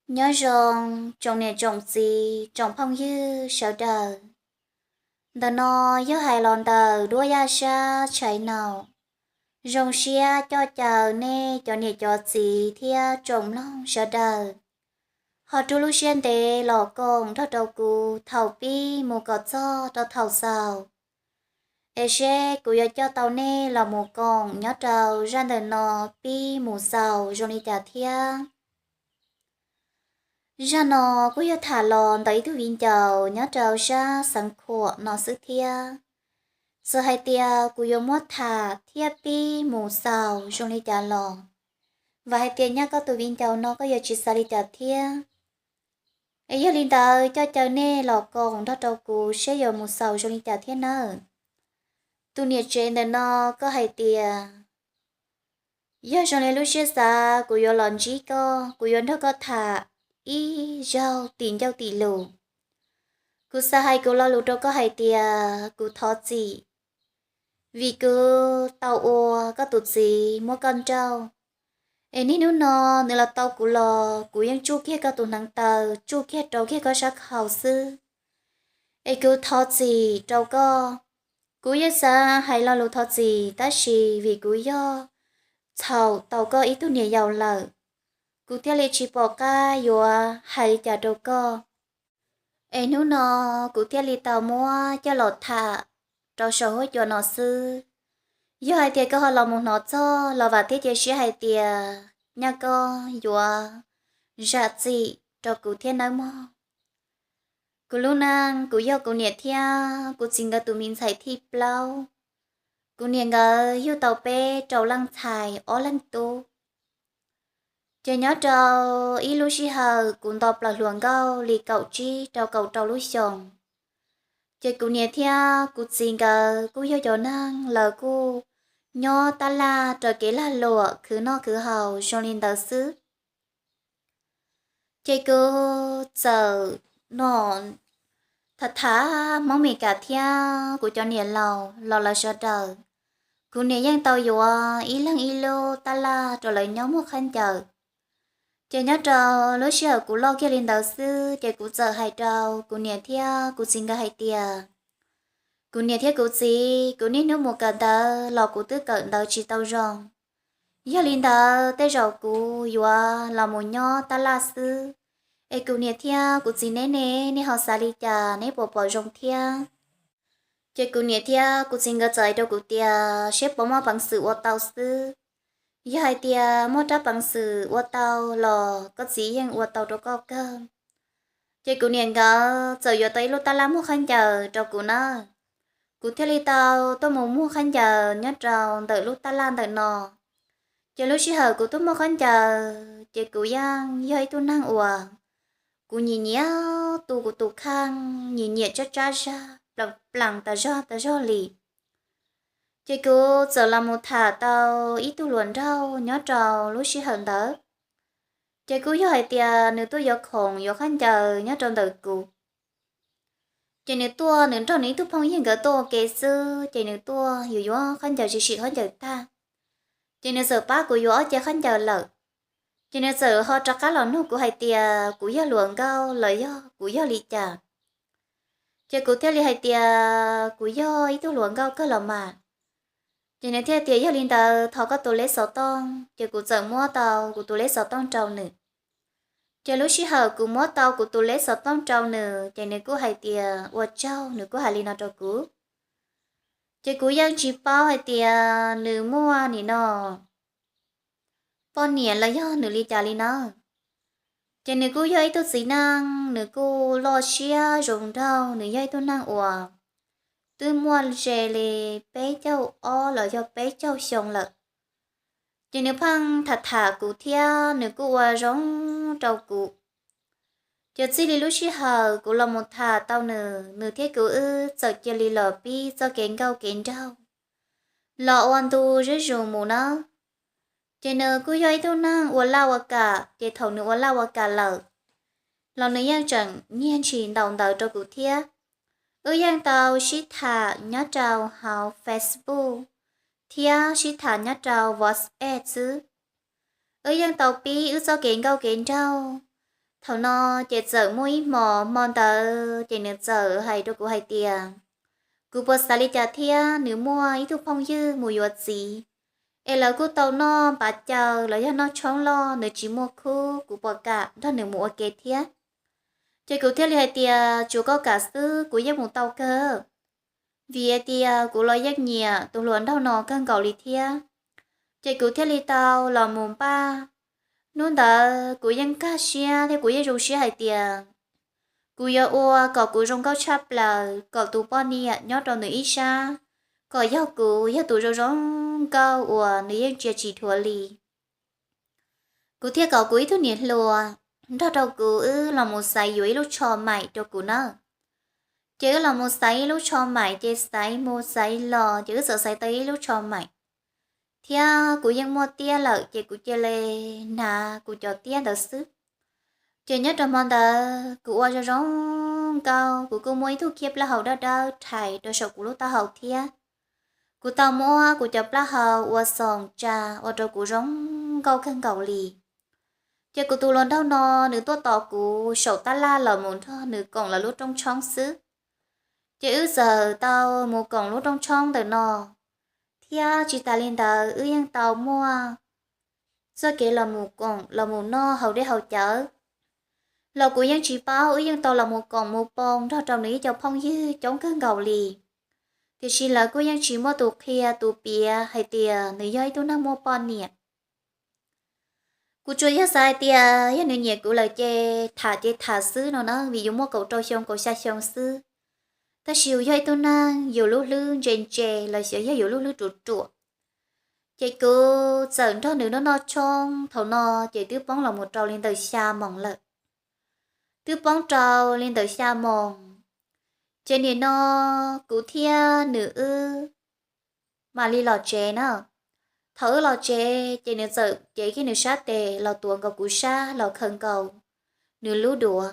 Nyob zoo tsoom niam tsoom txiv tsoom phooj ywg sawv daws. Ntawm no yog hais los ntawm duab yaj sab tshais naum. Zoo siab coj caw nej cov niam cov txiv thiab tsoom mloog sawv daws ho rub lub siab ntev los koom nrog rau kuv thaum pib mus kom txog rau thaum xaus, es seb kuv yuav coj tau nej los mus koom nyob rau zaj ntawm no pib mus xaus zoo li cas thiab. Zaj no kuj yog tham los ntawm ib tug viv ncaus nyob rau sab xeev Khuam no xwb thiab. Txawm hais tias kuv yuav muab tham thiab pib mus xaus zoo li cas los, vam hais tias nyaj koj tus viv ncaus no koj yuav tsis xav li cas thiab. Es yog li ntawd coj caw nej los koom nrog rau kuv seb yuav mus xaus zoo li cas thiab nawb. Tus niam tsev ntawm no, koj hais tias yog zoo li lub siab xav kuv yuav los ntsib koj, kuv yuav nrog koj tham ib zaug tim ncauj tim lus. Kuv xav hais kuv lo lus rau koj hais tias kuv thov txim, vim kuv tau ua koj tus txiv muab koj nrauj. Es niaj hnub no nws los tau kuv los kuv yeej tsuj kiag koj tus hneev taw, tsuj kiag rau kiag koj sab khau xwb. Es kuv thov txim rau koj. Kuv yeej xav hais lo lus thov txim tab sis vim kuv yog txhaum tau koj ib tug niam yau lawm, kuv thiaj li tsis pom qab yuav hais li cas rau koj. Es hnub no kuv thiaj li tau muab coj los tham rau saum huab cua no xwb. Yog hais tias koj ho los mus hnov txog los vam thiab cia siab hais tias nyaj koj yuav zam txim rau kuv thiab nawb mog. Kuv lub neej kuv yog kuv niam thiab kuv txiv nkawd tus me ntxhais thib plaub. Kuv niam nkawd yug tau peb rau leej ntxhais ob leeg tub. Ces nyob rau ib lub sij hawm kuv nto plaws hluas nkauj li kaum tsib rau kaum rau lub xyoos, ces kuv niam thiab kuv txiv nkawd kuj yog cov neeg lawv kuj nyob tab laj raws kev lag luam khwv noj khwv haus zoo li ntawd xwb. Ces kuv txawm no tham tham Hmoob Mes Kas thiab kuv cov niam laus los lawv sawv daws. Kuv niam yeej tau yuav ib leeg ib lub tab laj rau lawv nyob muag khaub ncaws. Ces nyob rau lub sij hawm kuv loj kiag li ntawd xwb ces kuv txawm hais rau kuv niam thiab kuv txiv nkawd hais tias, kuv niam thiab kuv txiv, kuv niaj hnub mus kawm ntawv los kuv twb kawm ntawv tsis tau zoo. Yog li ntawd tej zaum kuv yuav los mus nyob tab laj xwb. Es kuv niam thiab kuv txiv neb ne, nej ho xav li cas, neb puas pom zoo thiab? Ces kuv niam thiab kuv txiv nkawd txawm hais rau kuv tias seb puas muaj peev xwm ua tau xwb. Yog hais tias muaj rab peev xwm ua tau los koj txiv yeej ua tau rau koj kawg. Ces kuv niam nkawd txawm yuav tau ib lub tab laj muag khaub ncaws rau kuv na. Kuv thiaj li tau tuaj mus muag khaub ncaws nyob rau ntawm lub tab laj ntawm no. Ces lub sij hawm kuv tuaj muag khaub ncaws ces kuv yeej yog ib tug neeg uas kuv nyiam nyiam tu kuv tus kheej, nyiam nyiam tsab tsab zag, plaas plaas tas zog tas zog li. Ces kuv txawm los mus tham tau ib tug hluas nraug nyob rau lub sij hawm ntawd. Ces kuj yog hais tias nws tuaj yuav khoom yuav khaub ncaws nyob rau ntawm kuv. Ces nws tuaj nws nrog nws ib tug phooj ywg nkawd tuaj ua ke xwb, ces nws tuaj yuav yuav khaub ncaws, sim sim khaub ncaws tag, ces nws txawm pab kuv yuav ob ce khaub ncaws lawm. Ces nws txawm ho rov qab los nug kuv hais tias kuv yog hluas nkauj los yog kuv yog li cas. Ces kuv thiaj li hais tias kuv yog ib tug hluas nkauj kawg los mas. Ces nws thiaj tias yog li ntawd thov koj tus lej xov tooj. Ces kuv txawm muab tau kuv tus lej xov tooj rau nws. Ces lub sij hawm kuv muab tau kuv tus lej xov tooj rau nws ces nws kuj hais tias ua tsaug, nws kuj hais li no rau kuv. Ces kuv yeej tsis paub hais tias nws muaj nim no poj niam los yog nws li cas li na. Ces nws kuj yog ib tug txiv neej, nws kuj loj siab zoo nraug, nws yog ib tug neeg uas twb muaj ze li peb caug ob los yog peb caug xyoo lawm. Ces nws pheej tham tham kuv thiab nws kuj ua zoo rau kuv. Ces txij li lub sij hawm kuv los mus tham tau nws, nws thiab kuv wb txawm cia li los pib txoj kev nkauj kev nraug los ua ntu zuj zus mus na. Ces nws kuj yog ib tug neeg ua laj ua kam, ces thaum nws ua laj ua kam lawm los nws yeej tseem nyiag ntshis ntaus ntawv rau kuv thiab. Wb yeej tau sib tham nyob rau hauv Facebook thiab sib tham nyob rau WhatsApp xwb. Wb yeej tau pib wb txoj kev nkauj kev nraug, Thaum no ces txawm muaj ib hmos, hmo ntawd ces nws txawm hais rau kuv hais tias, kuv puas xav li cas thiab, nws muaj ib tug phooj ywg mus yuav txiv, es lawv kuj tau noj npav caw los yog noj tshoob loj, nws tsis muaj khub, kuv puas kam nrog nws mus ua ke thiab. Ces kuv thiaj li hais tias, tsuav koj kam xwb, kuv yeej mus tau kawg, vim hais tias kuv los yeej nyiam tus hluas nraug no kawg nkaus li thiab. Ces kuv thiaj li tau los mus npaj. Hnub ntawd kuv yeej nkag siab thiab kuv yeej zoo siab hais tias kuv yuav ua kom kuv zoo nkauj tshaj plaws, kom tus poj niam nyob rau nws ib sab, kom yog kuv yog tus zoo zoo nkauj uas nws yeej tsia tsis dhuav li. Kuv thiaj kom kuv ib tug niam hluas nrog rau kuv wb los mus xaiv yuav ib lub tsho maim rau kuv nawb. Ces wb los mus xaiv ib lub tsho maim, ces xaiv mus xaiv los ces wb txawm xaiv tau ib lub tsho maim, thiab kuv yeej muaj tiab lawm ces kuv cia li hnav kuv cov tiab ntawd xwb. Ces nyob rau hmo ntawd kuv ua zoo zoo nkauj, kuv kuj muab ib tug khiab plaub hau dawb dawb rhais rau saum kuv lub taub hau thiab. Kuv tau muab kuv cov plaub hau ua xoom tsa ua rau kuv zoo nkauj kawg nkaus li. Ces kuv tus hluas nraug no nws tuaj tos kuv saum tab laj los mus nrog nws koom lawv lub rooj tshoob xwb. Ces wb txawm tau mus koom lub rooj tshoob ntawm no, thiab tsis tas li ntawd wb yeej tau muaj txoj kev los mus koom los mus noj haus dej haus cawv. Los kuv yeej tsis paub, wb yeej tau los mus koom mus poo nrog rau nws ib co phooj ywg coob kawg nkaus li. Tiam sis lawv kuj yeej tsis muaj tus qhia tus piav hais tias nws yog ib tug neeg muaj poj niam. Kuv tsuas yog xav hais tias yog nws nyiam kuv lawm ces tham ces tham xwb no na, vim yus muaj kaum rau xyoo kaum xya xyoo xwb. Tab sis yus yog ib tug neeg yus lub hlwb ntse ntse los sis yog yus lub hlwb ruam ruam. Ces kuv txawm nrog nws noj noj tshoob, thaum no ces twb poob los mus rau li ntawm xya moos lawm. Twb poob rau li ntawm xya moos, ces nim no kuv thiab nws wb mam li los tsev na. Thaum wb los tsev ces nws txawm cev kiag nws sab tes los tuav nkaus kuv sab los khaws nkaus nws lub duav.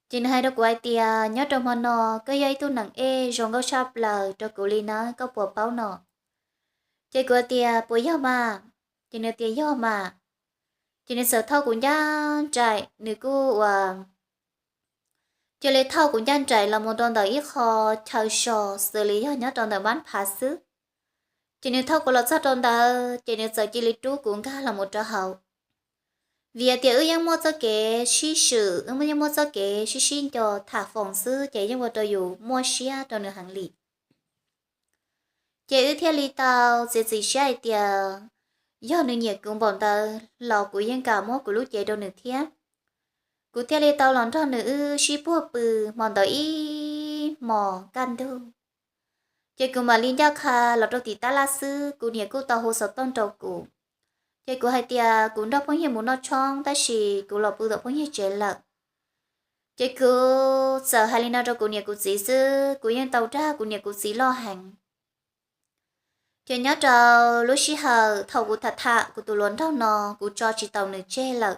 Ces nws hais rau kuv hais tias, nyob rau hmo no koj yog ib tug neeg ej zoo nkauj tshaj plaws rau kuv li na, koj puas paub no? Ces kuv hais tias, puas yog mas? Ces nws tias, yog mas. Ces nws txawm thauj kuv ncaj nraim, nws kuj ua cia li thauj kuv ncaj nraim los mus rau ntawm ib qho chaw so xws li yog nyob rau ntawm npab phav xwb. Ces nws thauj kuv los txog rau ntawd ces nws txawm cia li rub kuv nkag los mus rau hauv. Vim tias wb yeej muaj txoj kev sib swm, wb yeej muaj txoj kev sib sib nco tham foom xwb ces yeej ua rau yus muaj siab rau nws heev li. Ces wb thiaj li tau txiav txim siab hais tias yog nws nyiam kuv npaum ntawd los kuv yeej kam muab kuv lub cev rau nws thiab. Kuv thiaj li tau los nrog nws wb sib puag pw hmo ntawd ib hmos kaj ntug. Ces kuv mam li ncaj qha los rau tim tab laj xwb, kuv niam kuj tau hu xov tooj rau kuv. Ces kuv hais tias kuv nrog phooj ywg mus noj tshoob tab sis kuv los pw tom phooj ywg tsev lawm. Ces kuv txawm hais li no rau kuv niam kuv txiv xwb, kuv yeej tau dag kuv niam kuv txiv loj heev. Ces nyob rau lub sij hawm thaum kuv tham tham kuv tus hluas nraug no, kuv tso tsis taus nws tseg lawm.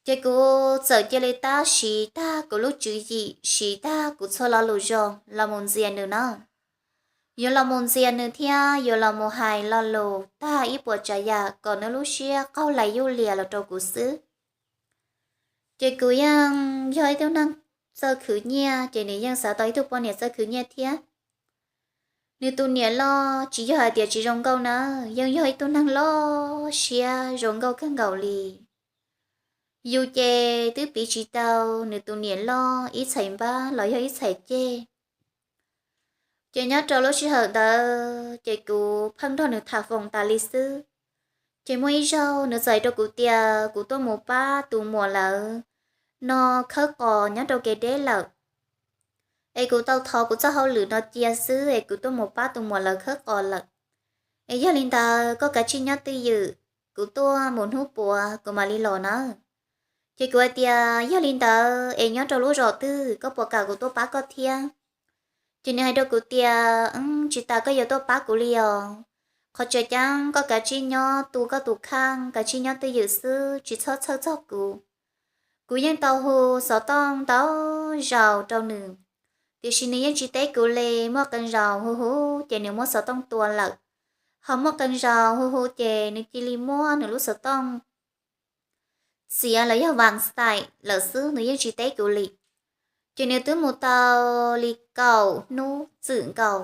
Ces kuv txawm cia li tab siv tag kuv lub tswv yim, siv tag kuv txhua lo lus zoo los mus ntxias nws na. Yuav los mus ntxias nws thiab yuav los mus hais lo lus tag ib puas tsav yam kom nws lub siab qaug lais yuj lias los rau kuv xwb. Ces kuv yeej yog ib tug neeg txawj khwv nyiaj, ces nws yeej xav tau ib tug poj niam txawj khwv nyiaj thiab. Nws tus niam loj tsis yog hais tias tsis zoo nkauj na, yeej yog ib tug neeg loj siab zoo nkauj kawg nkaus li. Yus ces twb piv tsis tau nws tus niam loj ib txhais npab los yog ib txhais ceg. Ces nyob rau lub sij hawm ntawd ces kuv pheej nrog nws tham foom tas li xwb. Ces muaj ib zaug nws txawm hais rau kuv tias kuv tuaj mus pab tus muam lawv no khawb qos nyob rau kev deb lawm, es kuv tau thov kuv txoj hauj lwm no cia xwb es kuv tuaj mus pab tus muam lawv khawb qos lawm. Es yog li ntawd koj kav tsij nyob twj ywm, kuv tuaj mus hnub puav kuv mam li los na. Ces kuv hais tias yog li ntawd es nyob rau lub zos twg, koj puas kam kuv tuaj pab koj thiab? Ces nws hais rau kuv tias, tsis tas koj yuav tuaj pab kuv li os. Qhov tseem ceeb koj kav tsij nyob tu koj tus kheej, kav tsij nyob twj ywm xwb, tsis txhob txhawj txog kuv. Kuv yeej tau hu xov tooj ntau zaus rau nws, tiam sis nws yeej tsis teb kuv li. Muaj qee zaus hu hu ces nws muab xov tooj tua lawm, ho muaj qee zaus hu hu ces nws cia li muab nws lub xov tooj xiav los yog vas xais lawm xwb, nws yeej tsis teb kuv li. Ces nws twb mus tau li kaum hnub txwm nkaus,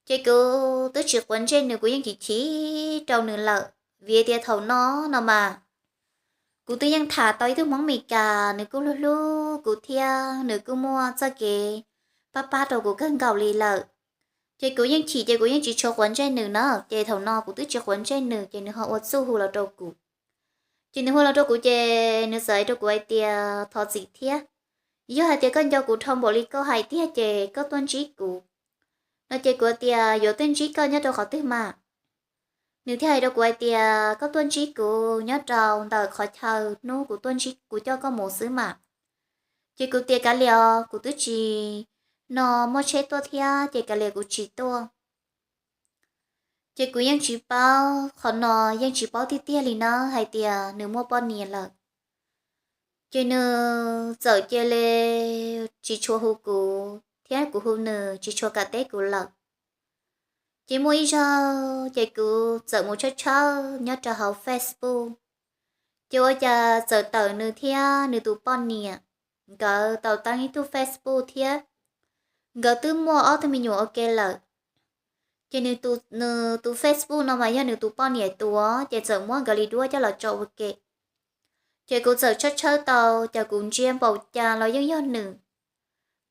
ces kuv twb tsis quav ntsej nws, kuv yeej chim chim rau nws lawm, vim tias thaum no no mas kuv twb yeej tham tau ib tug Hmoob Meskas, nws kuj hlub hlub kuv thiab nws kuj muaj txoj kev pab pab rau kuv kawg nkaus li lawm. Ces kuv yeej chim ces kuv yeej tsis tshua quav ntsej nws na, ces thaum no kuv twb tsis quav ntsej nws ces nws ho ua txuj hu los rau kuv. Ces nws hu los rau kuv ces nws txawm hais rau kuv hais tias thov txim thiab, yog hais tias koj nco kuv dhau npaum li koj hais tiag ces koj tuaj ntsib kuv no. Ces kuv tias yuav tuaj ntsib koj nyob rau qhov twg mas? Nws thiaj hais rau kuv hais tias koj tuaj ntsib kuv nyob rau ntawm qhov chaw hnub kuv tuaj ntsib kuv coj koj mus xwb mas. Ces kuv tias kav liam os, kuv twb tsis no muaj tsheb tuaj thiab ces kav liam kuv tsis tuaj. Ces kuv yeej tsis paub, qhov no yeej tsis paub tiag tiag li na hais tias nws muaj poj niam lawm. Ces nws txawm cia li tsis tshua hu kuv thiab kuv hu nws tsis tshua kam teb kuv lawm. Ces muaj ib zaug ces kuv txawm mus tshawb tshawb nyob rau hauv Facebook, ces ua cas txawm tawm nws thiab nws tus poj niam, nkawd tau teeb ib tug Facebook thiab nkawd twb muaj ob tug me nyuam ua ke lawm. Ces nws tus Facebook no mas yog nws tus poj niam tus, ces txawm muab nkawd li duab coj los tso ua ke. Ces kuv txawm tshawb tshawb tau, ces kuv ntsia npaum cas los yeej yog nws,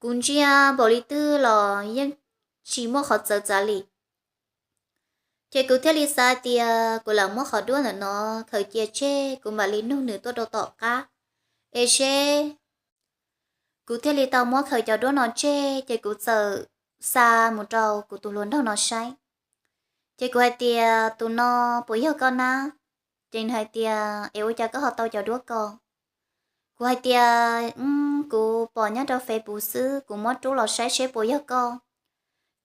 kuv ntsia npaum li twg los yeej tsis muaj qhov txawv txav li. Ces kuv thiaj li xav tias kuv lam muab qhov duab ntawm no khaws cia tseg, kuv mam li nug nws tuaj rau tom qab es seb. Kuv thiaj li tau muab khaws cov duab no tseg, ces kuv txawm xa mus rau kuv tus hluas nraug no saib. Ces kuv hais tias tus no puas yog koj nab? Ces nws hais tias es ua cas koj ho tau cov duab ko? Kuv hais tias kuv pom nyob rau Facebook xwb, kuv muab rub los saib seb puas yog koj.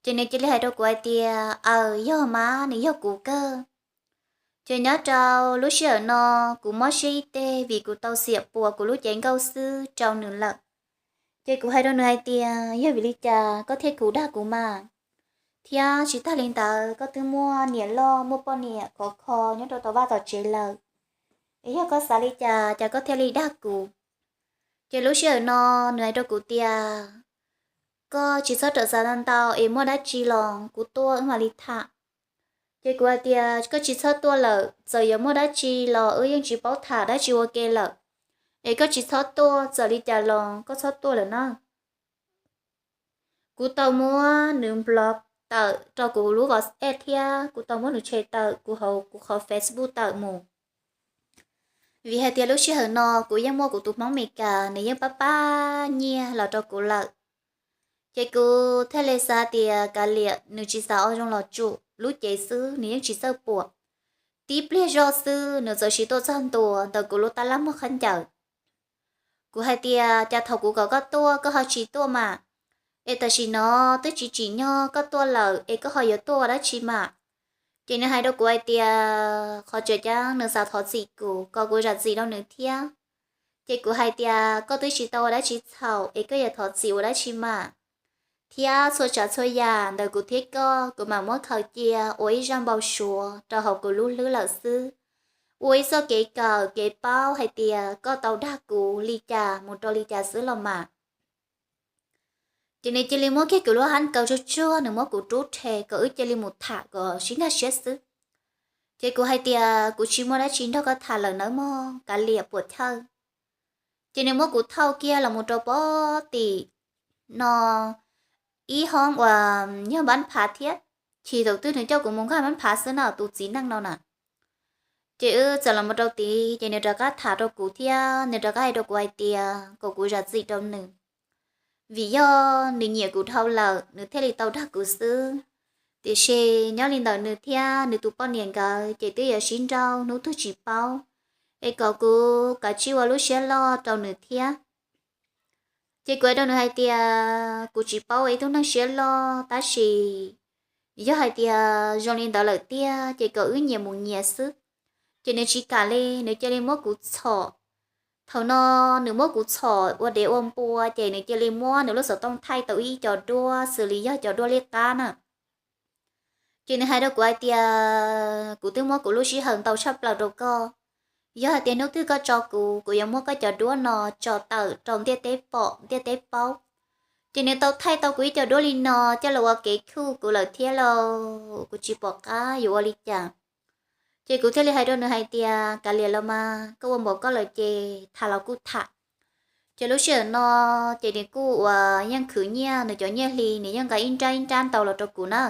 Ces nws cia li hais rau kuv hais tias aws, yog mas, nws yog kuv kawg. Ces nyob rau lub sij hawm no kuv mob siab ib teg vim kuv tau xiam puas kuv lub cev nkauj xwb rau nws lawm. Ces kuv hais rau nws hais tias yog vim li cas koj thiaj kuv dag kuv mas, thiab tsis tag li ntawd koj twb muaj niam loj muaj poj niam khov kho nyob rau tom vaj tom tsev lawm, es yog koj xav li cas ces koj thiaj li dag kuv. Ces lub sij hawm no nws hais rau kuv tias koj tsis txhob rawm xav ntau ntau es muaj dab tsi los kuv tuaj wb mam li tham. Ces kuv hais tias koj tsis txhob tuaj lawm, txawm yuav muaj dab tsi los wb yeej tsis paub tham dab tsi ua ke lawm, es koj tsis txhob tuaj, txawm li cas los koj txhob tuaj lawm na. Kuv tau muab nws block tawm rau kuv lub WhatsApp thiab kuv tau muab nws tshem tawm kuv hauv kuv qhov Facebook tawm mus. Vim hais tias lub sij hawm no kuv yeej muaj kuv tus Hmoob Meskas, nws yeej pab pab nyiaj los rau kuv lawm. Ces kuv thiaj li xav tias kav liam, nws tsis xav ua zoo los tsum lub cev xwb, nws yeej tsis txawj puam. Tib pliag zoj xwb nws txawm siv tuaj txog ntua ntawm kuv lub tab laj muag khaub ncaws. Kuv hais tias cas thaum kuv kom koj tuaj koj ho tsis tuaj mas, es tam sim no twb tsis tsim nyog koj tuaj lawm es koj ho yuav tuaj ua dab tsi mas? Ces nws hais rau kuv hais tias qhov tseem ceeb nws xav thov txim kuv, kom kuv zam txim rau nws thiab. Ces kuv hais tias koj twb tsis tau ua dab tsi txhaum es koj yuav thov txim ua dab tsi mas? Thiab txhua tsav txhua yam ntawm kuv thiab koj kuv mam muab khaws cia ua ib zaj npau suav rau hauv kuv lub hlwb lawm xwb, ua ib txoj kev kawm kev paub hais tias koj tau dag kuv li cas mus rau li cas xwb los mas. Ces nws cia li muab kiag kuv lub hab kaus tsuag tsuag, nws muab kuv rub rhe kom wb cia li mus tham kom sib nkag siab xwb. Ces kuv hais tias kuv tsis muaj dab tsi nrog koj tham lawm nawb mog, kav liam puam chawj. Ces nws muab kuv thauj kiag los mus rau pob tim no ib hoob uas yog npab phav thiab, chim thaum twg nws coj kuv mus nkag npab phav xwb na tus txiv neej no na. Ces wb txawm los mus rau tid ces nws rov qab tham rau kuv thiab nws rov qab hais rau kuv hais tias kom kuv zam txim rau nws, vim yog nws nyiam kuv dhau lawm nws thiaj li tau dag kuv xwb. Tiam sis nyob li ntawm nws thiab nws tus poj niam nkawd ces twb yuav sib nrauj hnub twg tsis paub, es kom kuv kav tsij ua lub siab loj rau nws thiab. Ces kuv hais rau nws hais tias kuv tsis paub ua ib tug neeg siab loj tab sis yog hais tias zoo li ntawd lawm tiag ces kom wb nyias mus nyias xwb. Ces nws tsis kam li, nws cia li muab kuv txhom. Thaum no nws muab kuv txhom ua dev ua npua ces nws cia li muab nws lub xov tooj thaij tau ib co duab xws li yog cov duab liab qab na. Ces nws hais rau kuv hais tias kuv twb muab kuv lub sij hawm ntau tshaj plaws rau koj, yog hais tias hnub twg koj tso kuv, kuv yuav muab koj cov duab no tso tawm rau ntiaj teb pom ntiaj teb paub. Ces nws tau thaij tau kuv ib co duab li no coj los ua kev khuj kuv lawm thiab lauj, kuv tsis pom qab yuav ua li cas. Ces kuv thiaj li hais rau nws hais tias, kav liam los mas, koj ua npaum koj lawm ces tham los kuj tham. Ces lub sij hawm no ces nws kuj uas yeej khwv nyiaj, nws cov nyiaj hli nws yeej nqa ib nrab ib nrab ntau los rau kuv na.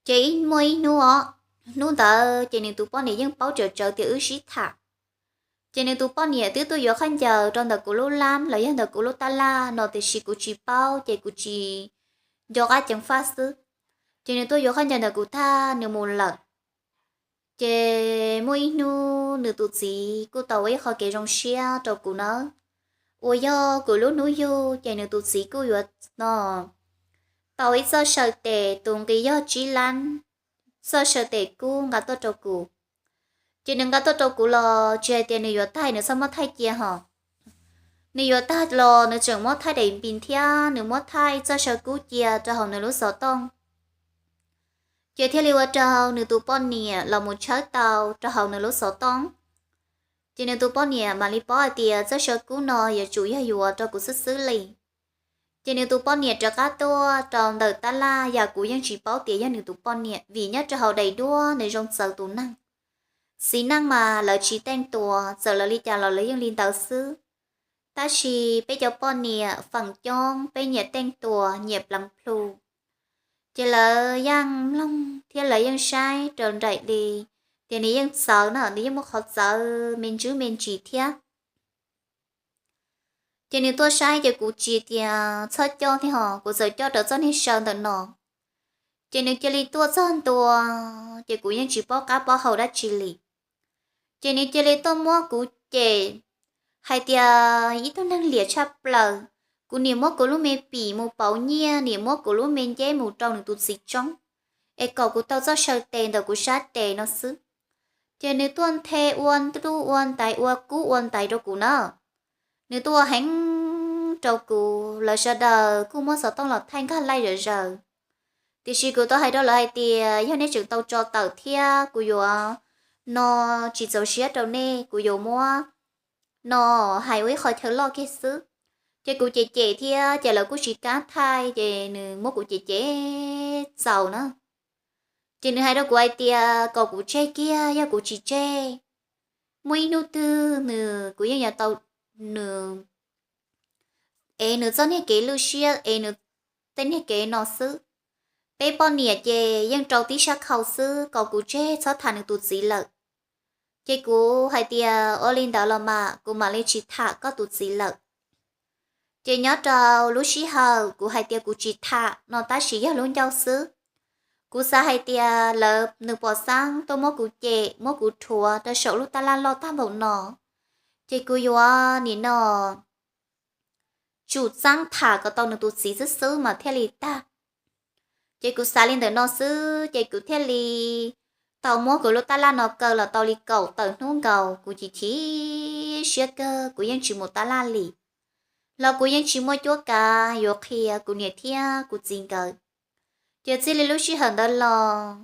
Ces muaj ib hnub os, hnub ntawd ces nws tus poj niam yeej paub tsawv tsawv tias wb sib tham. Ces nws tus poj niam twb tuaj yuav khaub ncaws rau ntawm kuv lub lab los yog ntawm kuv lub tab laj no, tiam sis kuv tsis paub ces kuv tsis nco qab ceev faj xwb. Ces nws tuaj yuav khaub ncaws ntawm kuv tag nws mus lawm. Ces muaj ib hnub nws tus txiv kuj tau ua ib qho kev zoo siab rau kuv nawb, uas yog kuv lub hnub yug ces nws tus txiv kuj yuav no tau ib txoj saw tes tus nqi yog tsib lab, txoj saw tes kub nqa tuaj rau kuv. Ces nws nqa tuaj rau kuv los tsis hais tias nws yuav tag nws txhob muab thaij cia hos, nws yuav tag los nws tseem muab thaij daim npis thiab nws muab thaij txoj saw kub cia rau hauv nws lub xov tooj. Ces thiaj li ua rau nws tus poj niam los mus tshawb tau rau hauv nws lub xov tooj. Ces nws tus poj niam mam li paub hais tias txoj saw kub no yuav tsum yog yuav rau kuv xwb xwb li. Ces nws tus poj niam rov qab tuaj rau ntawm tab laj, yam kuv yeej tsis paub tias yog nws tus poj niam vim nyob rau hauv daim duab nws zoo txawv tus neeg. Txiv neej mas lawv tsis teej tua, txawm lawv li cas los lawv yeej li ntawd xwb. Tab sis peb cov poj niam feem coob peb nyiam teej tua nyiam pleev plhu. Ces lawv yeej mloog thiab lawv yeej saib raws nraim li tias nws yeej txawv na, nws yeej muaj qhov txawv me ntsis me ntsis thiab. Ces nws tuaj saib ces kuv tsis tias txhob coj thiab hos kuv txawm coj rawv txoj niag saw ntawm no. Ces nws cia li tuaj txog ntua, ces kuv yeej tsis paub qab paub hau dab tsi li. Ces nws cia li tuaj muab kuv cem hais tias ib tug neeg liam tshaj plaws, kuv niam muab kuv lub me pim mus pauv nyiaj, niam muab kuv lub me nceb mus rau nws tus txiv tsoob, es kom kuv tau txoj saw tes ntawm kuv sab tes no xwb. Ces nws tuaj nthe ua nruj ua ntaiv ua kub ua ntaiv rau kuv na. Nws tuaj ua heev rau kuv, lawv sawv daws kuj muab xov tooj los thaij nkag laij zom zaws. Tiam sis kuv tau hais rau lawv hais tias yog nej tseem tau tso tawm thiab kuv yuav no tsis txaus siab rau nej, kuv yuav muab no hais ua ib qho chaw loj kiag xwb. Ces kuv cem cem thiab ces lawv kuj tsis kam thaij, ces nws muab kuv cem cem txaus na. Ces nws hais rau kuv hais tias kom kuv tseg kiag, yog kuv tsis tseg, muaj ib hnub twg nws, kuv yeej yuav tau nws, es nws txoj niag kev lwj siab es nws tej niag kev no xwb. Peb poj niam ces yeej rau tib sab khau xwb, kom kuv tseg txhob tham nws tus txiv lawm. Ces kuv hais tias ua li ntawd los mas kuv mam li tsis tham koj tus txiv lawm. Ces nyob rau lub sij hawm kuv hais tias kuv tsis tham no tab sis yog lub ncauj xwb. Kuv xav hais tias lawv, nws pom xeeb tuaj muab kuv cem muab kuv rhuav rau saum lub tab laj loj tag npaum no, ces kuv yuav nim no tsum txeeb tham kom tau nws tus txiv xwb xwb mas thiaj li tag. Ces kuv xav li ntawm no xwb ces kuv thiaj li tau muab kuv lub tab laj no kaw los tau li kaum tawm hnub nkaus, kuv chim chim siab kawg, kuv yeej tsis mus tab laj li, los kuv yeej tsis muaj cuab kav yuav qhia kuv niam thiab kuv txiv nkawd. Ces txij li lub sij hawm ntawd los,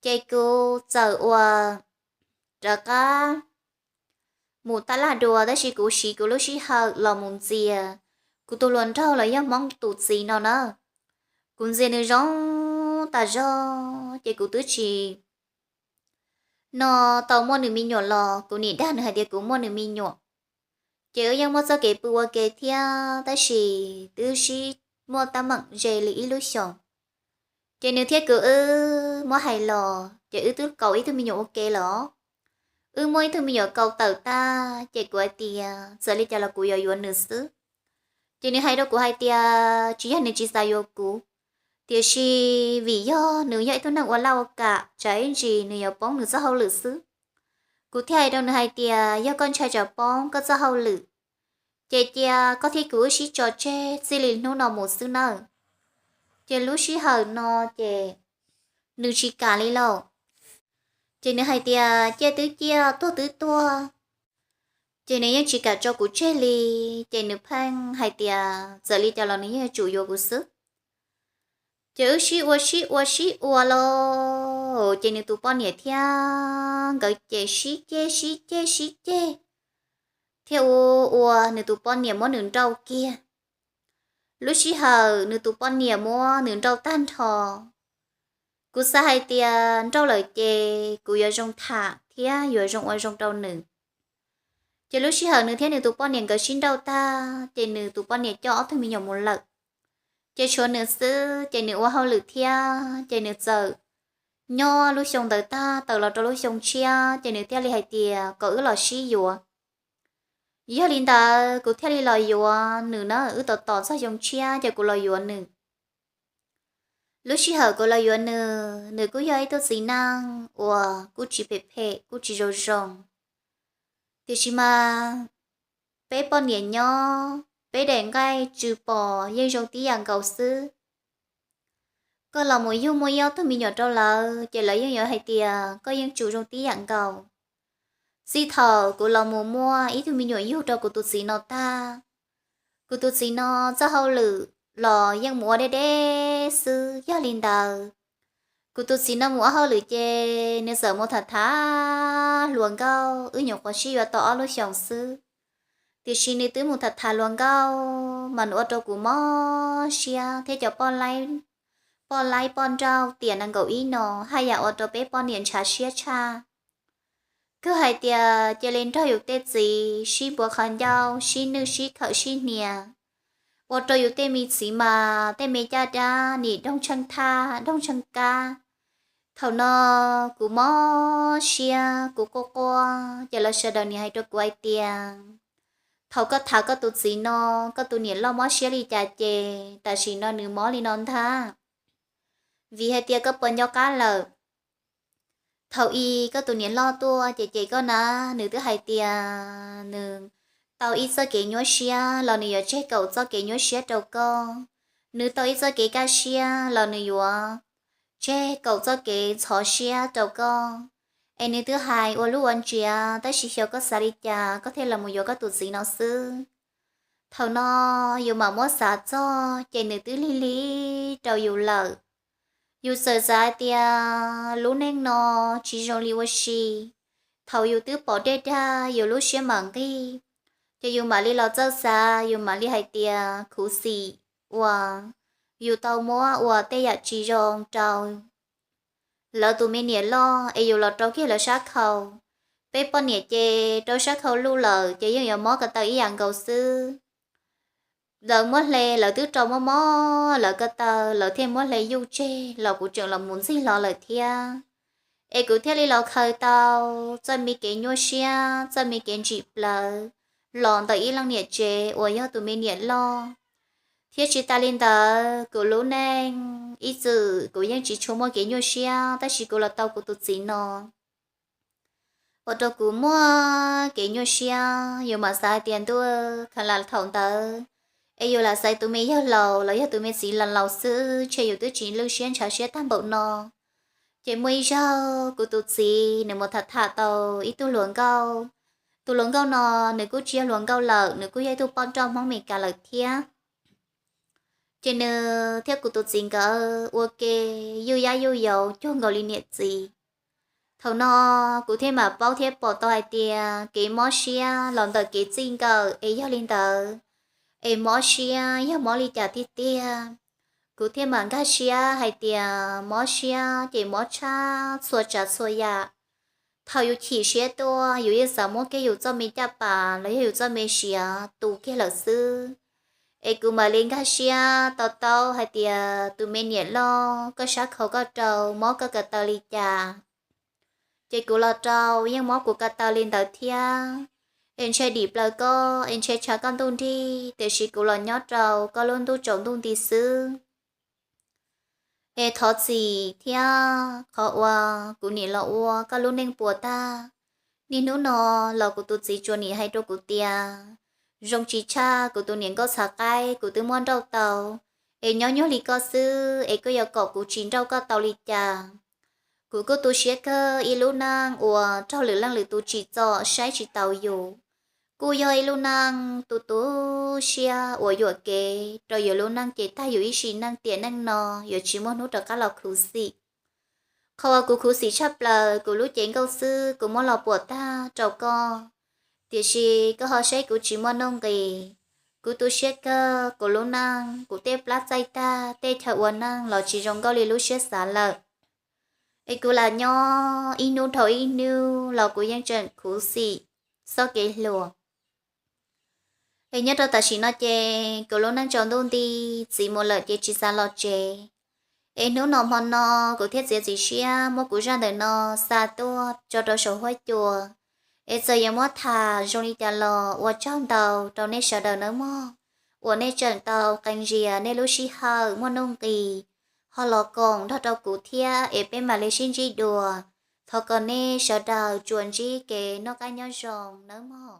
ces kuv txawm ua rov qab mus tab laj dua, tab sis kuv siv kuv lub sij hawm los mus ntxias kuv tus hluas nraug los yog Hmoob tus txiv no na. Kuv ntxias nws zoo tas zog ces kuv twb tsis no tau muaj nws me nyuam los kuv nim dag nws hais tias kuv muaj nws me nyuam. Ces wb yeej muaj txoj kev pw ua ke thiab tab sis twb sib muaj teeb meem ze li ib lub xyoos. Ces nws thiab kuv wb muab hais los ces wb twb kaus ib tug me nyuam ua ke lawm. Wb muaj ib tug me nyuam kaus tawm tag ces kuv hais tias txawm li cas los kuv yuav yuav nws xwb. Ces nws hais rau kuv hais tias tsis yog nws tsis xav yuav kuv, tiam sis vim yog nws yog ib tug neeg ua laj ua kam, tsam ib ntsis nws yuav poob nws txoj hauj lwm xwb. Kuv thiaj hais rau nws hais tias yog koj ntshai tsam poob koj txoj hauj lwm, ces cia koj thiab kuv wb sib tso tseg txij li hnub no mus xwb nawb. Ces lub sij hawm no ces nws tsis kam li lauj. Ces nws hais tias ciaj twb ciaj, tuag twb tuag, ces nws yeej tsis kam tso kuv tseg li. Ces nws pheej hais tias txawm li cas los nws yeej yuav tsum yuav kuv xwb. Ces wb sib ua sib ua sib ua los ces nws tus poj niam thiab nkawd ces sib ceg sib ceg sib ceg, thiab ua ua nws tus poj niam muab nws nrauj kiag. Lub sij hawm nws tus poj niam muab nws nrauj tag nrho, kuv xav hais tias nrauj lawm ces kuv yuav zoo tham thiab yuav zoo ua zoo rau nws. Ces lub sij hawm nws thiab nws tus poj niam nkawd sib nrauj tag ces nws tus poj niam coj ob tug me nyuam mus lawm, ces tshuav nws xwb ces nws ua hauj lwm thiab ces nws txawm nyob lub xyoo ntawd tag tawm los rau lub xyoo tshiab ces nws thiaj li hais tias kom wb los sib yuav. Yog li ntawd kuv thiaj li los yuav nws na, wb tos tos txog xyoo tshiab ces kuv los yuav nws. Lub sij hawm kuv los yuav nws, nws kuj yog ib tug txiv neej uas kuj tsis phem phem kuj tsis zoo zoo, tiam sis mas peb poj niam nyob peb daim nqaij tsw pos yeej zoo tib yam nkaus xwb. Koj los mus yug muaj ib ob tug me nyuam rau lawv ces lawv yeej yuav hais tias koj yeej tsum zoo tib yam nkaus. Txij thaum kuv los mus muaj ib tug me nyuam yug rau kuv tus txiv no tag, kuv tus txiv no txoj hauj lwm los yeej mus ua deb deb xwb. Yog li ntawd, kuv tus txiv no mus ua hauj lwm ces nws txawm mus tham tham hluas nkauj, wb nyuam qhuav sib yuav tau ob lub xyoos xwb, tiam sis nws twb mus tham tham hluas nkauj mas nws ua rau kuv mob siab thiab cov poj laib poj nrauj tiam nees nkaum ib no haj yam ua rau peb poj niam ntshav siab tshaj. Kawg hais tias cia li nrog yus tej txiv sib npuav qhov ncauj sib nwj sib khawm sib hnia, ua rau yus tej me txiv mas tej me caj dab nim doog tsheej thaj doog tsheej kab. Thaum no kuv mob siab kuv quaj quaj ces lawv sawv daws nim hais rau kuv hais tias thaum koj tham koj tus txiv no, koj tus niam loj mob siab li cas ces tam sim no nws mob li no ntag. Vim hais tias koj puas nco qab lawm, thaum i koj tus niam loj tuaj ces ces koj na, nws twb hais tias nws tau ib txoj kev nyuaj siab los nws yuav tseg kaum txoj kev nyuaj siab rau koj, nws tau ib txoj kev kaj siab los nws yuav tseg kaum txoj kev ntxhov siab rau koj. Es nws twb hais ua lub ua ntsiav, tab sis xyov koj xav li cas koj thiaj los mus yuav koj tus txiv no xwb. Thaum no yus mam muab xav txog ces nws twb lig lig rau yus lawm. Yus txawm xav hais tias lub neej no tsis zoo li ua si. Thaum yus twb pom dej dag yus lub siab mam nqig, ces yus mam li los txawj xav, yus mam li hais tias khuv xim uas yus tau muab ua tej yam tsis zoo rau lawv tus me niam loj es yus los rau kiag lawv sab khau. Peb poj niam ces rau sab khau luj lawm ces yeej yuav mob ko taw ib yam nkaus xwb. Lawv muab hle, lawv twb rau mob mob lawv ko taw, lawv thiaj muab hle yuj tseg los kuv tseem los mus ntxig hlo lawm thiab. Es kuv thiaj li los khaws tau txoj me kev nyuaj siab, txoj me kev ntsim plawv los ntawm ib leej niam tsev uas yog tus me niam loj. Thiab tsis tas li ntawd, kuv lub neej ib txwm kuv yeej tsis tshua muaj kev nyuaj siab, tab sis kuv los tau kuv tus txiv no ua rau kuv muaj kev nyuaj siab. Yus mam xav hais tias ntuj, khav lam thaum ntawd es yus lam xaiv tus me yawg laus los yog tus me txiv laus laus xwb, ntshe yus twb tsis lwj siab ntshav siab tag npaum no. Ces muaj ib zaug kuv tus txiv nws mus tham tham tau ib tug hluas nkauj. Tus hluas nkauj no nws kuj tsis yog hluas nkauj lawm, nws kuj yog ib tug poj nrauj Hmoob Meskas lawm thiab. Ces nws thiab kuv tus txiv nkawd ua ke yuj yab yuj yaus cuag nkaus li niam txiv. Thaum no kuv thiaj mam paub thiab pom tau hais tias kev mob siab los ntawm kev txij nkawm es yog li ntawd, es mob siab yog mob li cas tiag tiag. Kuv thiaj mam nkag siab hais tias mob siab ces mob tshaj txhua tsav txhua yam. Thaum yus chim siab tuaj yus yeej xav muab kiag yus txoj me caj pas los yog yus txoj me siav tu kiag lawm xwb. Es kuv mam li nkag siab to taub hais tias tus me niam loj koj sab khau koj rau mob koj ko taw li cas. Ces kuv los rau yeej mob kuv ko taw li ntawd thiab. Es ntshe dim plaws koj, es ntshe tshav koj ntuj nrig, tiam sis kuv los nyob rau koj lub ntuj tsaus ntuj nti xwb. Es thov txim thiab qhov uas kuv nim los ua koj lub neej puas tag. Niaj hnub no los kuv tus txiv tsuas nim hais rau kuv tias zoo tsis tshaj kuv tus niam nkauj txhav qaib kuv twb muab nrauj tau, es nyob nyuag li koj xwb es koj yuav kom kuv tsis nrauj koj tau li cas. Kuv kuj tu siab kawg ib lub neej uas raug lwm leej lwm tus tsim txom saib tsis taus yus. Kuj yog ib lub neej tu tu siab uas yuam kev rau yus lub neej ces tag yus ib sim neej tiam neej no yuav tsis muaj hnub rov qab los khuv xim. Qhov uas kuv khuv xim tshaj plaws kuv lub cev nkauj xwb kuv muab los puam tag rau koj, tiam sis koj ho saib kuv tsis muaj nuj nqis. Kuv tu siab kawg, kuv lub neej, kuv tej plab txaij tag, tej chaw ua neej los tsis zoo nkauj li lub siab xav lawm. Es kuv lam nyob ib hnub dhau ib hnub los kuv yeej tseem khuv xim txoj kev hluas. Es nyob rau tam sim no ces kuv lub neej tsaus ntuj nti, txiv mus lawm ces tsis xav los tsev. Es hnub no hmo no kuv thiaj txiav txim siab muab kuv zaj ntawm no xa tuaj tso rau saum huab cua. Es txawm yuav muab tham zoo li cas los ua tsaug ntau rau nej sawv daws nawb mog, uas nej tseem tau qee ntsis nej lub sij hawm muaj nuj nqis ho los koom nrog rau kuv thiab es peb mam li sib ntsib dua. Thov kom nej sawv daws tsuas ntsib kev noj qab nyob zoo nawb mog.